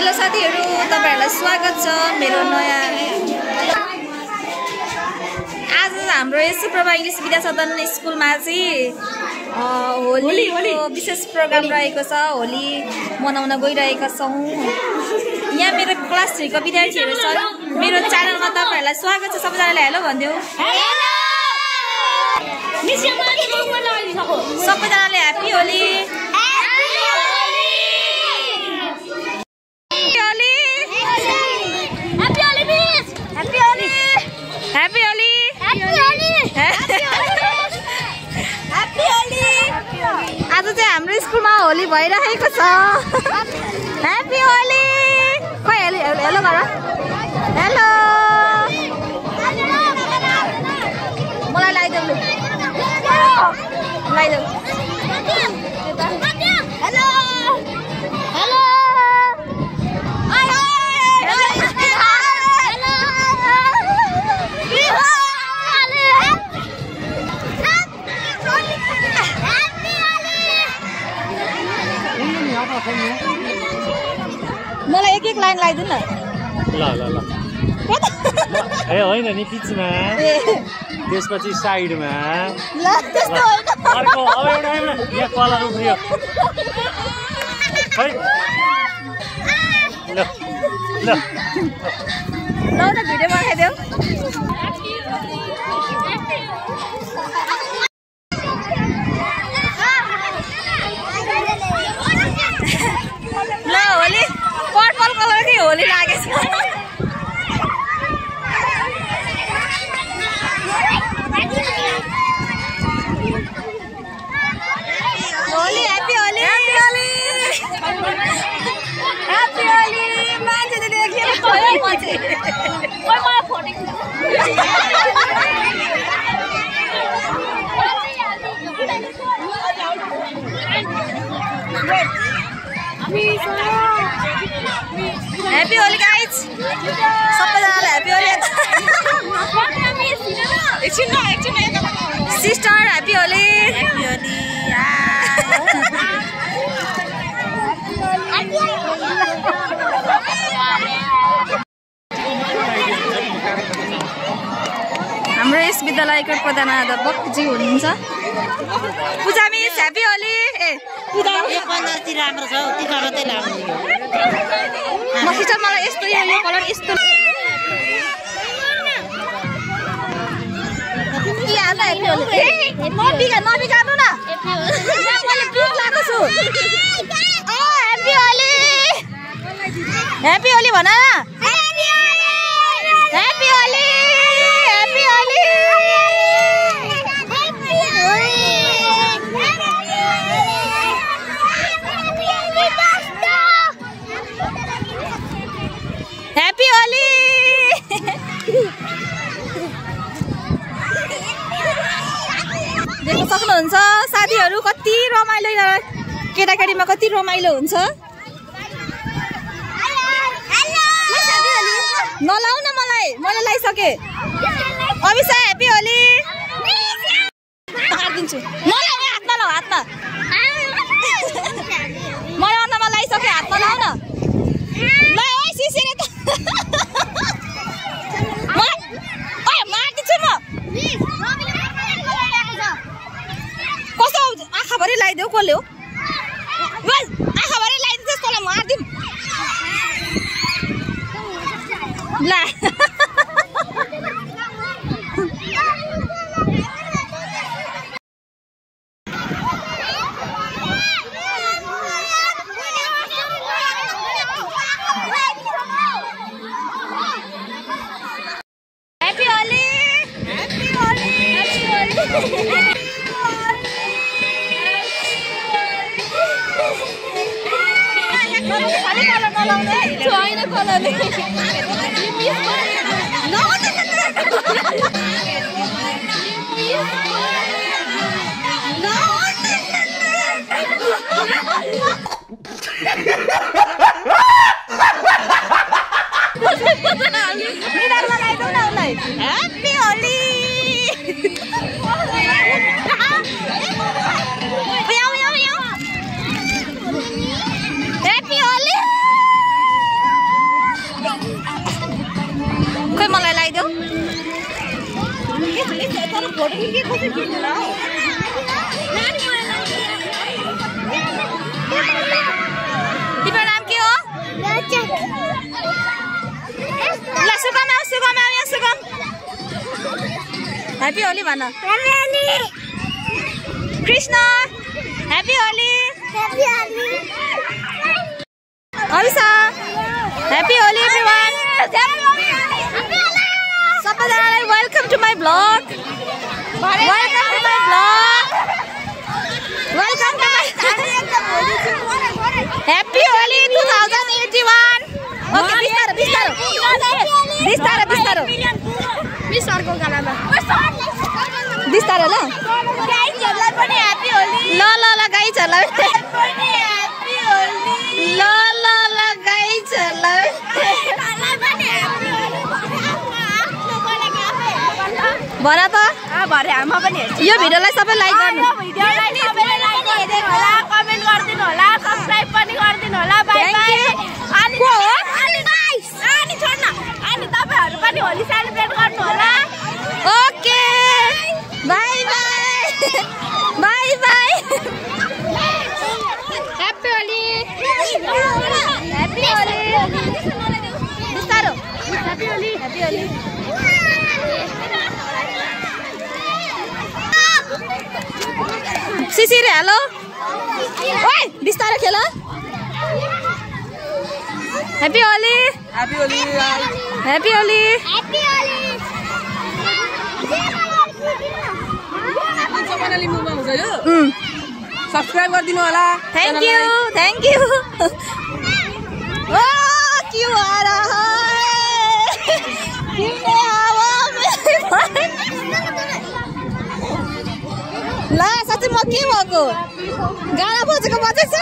Hello साथीहरु, तपाईहरुलाई स्वागत छ मेरो नयाँ आज हाम्रो शुक्रबार इङ्ग्लिश विद्या सदन स्कुलमा चाहिँ होलीको विशेष प्रोग्राम रहेको छ। होली मनाउन गइरहेका छौं। यहाँ मेरो क्लास 3 को विद्यार्थीहरु छन्। मेरो च्यानलमा तपाईहरुलाई स्वागत छ। सबैजनाले हेलो भन्दियौ। हेलो सबैजनाले ह्यापी होली। आज चाहिँ हाम्रो स्कुलमा होली भइरहेको छ। ह्यापी होली। खै हेलो हेलो गर। हेलो मलाई लाइदेऊ लु। लाइदेऊ। हेलो हेलो हाय मलाई एक लाइन लाइदिनु न। ल ल ल ए होइन नि पिचमा त्यसपछि साइडमा ल त्यस्तो होइन। अर्को अब एउटा यहाँ कलर उफ्रियो है। ल ल ल न भिडियो बनाइदेऊ। ल होली पर्पल कलरकै होली लागेछ। Holi happy Holi happy Holi happy Holi. मान्छेले देखेर भयो मान्छे। ओइ मलाई फोटो ह्यापी होली गाइज। सबैजनालाई happy Holi. Sister happy Holi. Happy Holi. हाम्रो यस विद्यालयको प्रधानाध्यापक जी हुनुहुन्छ पूजा मिस। ह्यापी होली। ए पूजा राम्रो छ टिका मात्रै लाग्नु। म सिस्टर मलाई यस्तो यो कलर यस्तो नबिगार्नु न। मैले पिक लगाएको छु। ह्यापी होली ह्यापी होली भन। Happy Holi happy Holi. Happy Holi. देख्न सक्नुहुन्छ साथीहरु कति रमाइलो। केटाकेटीमा कति रमाइलो हुन्छ। नलाउ न मलाई, मैले लाइसके। अभिषा ह्यापी होली। दिन्छु मलाई हातमा लाउ हातमा। मैले अन्नमा लाइसके हातमा लाउ न। ल ओइ सिसिरे त ओइ मार्दिन्छु म। कस्तो आँखाभरि लाइदेऊ। कसले हो आँखाभरि लाइदिन्छ तँलाई मार्दिम। ला happy Holi happy Holi happy Holi. Happy Holi! Happy Holi! Happy Holi भन Krishna happy Holi Abhisha happy Holi everyone सबैजनालाई welcome to my vlog happy Holi 2081 okay बिस्तारो बिस्तारो ल गाइजहरुलाई पनि ह्यापी होली ल गाइजहरुलाई ल गाइजहरुलाई भन त भरे हामी पनि यो भिडियोलाई सबै लाइक गर्नु कमेन्ट गर्दिनु होला सब्स्क्राइब पनि गर्दिनु होला बाइ बाइ अनि छोड्न अनि तपाईहरु पनि होली सेलिब्रेट गर्नु होला okay bye bye happy Holi बिस्तारो ह्यापी होली सिसिरे हेलो ओए बिस्तारो खेल ह्यापी होली सब्स्क्राइब गरिदिनु होला थ्याङ्क यू ओ क्यों आ रहा है ला साँच्चै म के भएको गाना बजेको बजेछ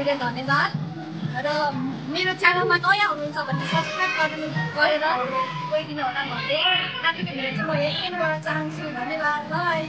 धेरै धन्यवाद र मेरो च्यानलमा नयाँ हुनुहुन्छ भने सब्स्क्राइब गरेर गइदिनु होला भन्दै आजको भिडियो चाहिँ म यही एन्ड गर्न चाहन्छु धन्यवाद बाइ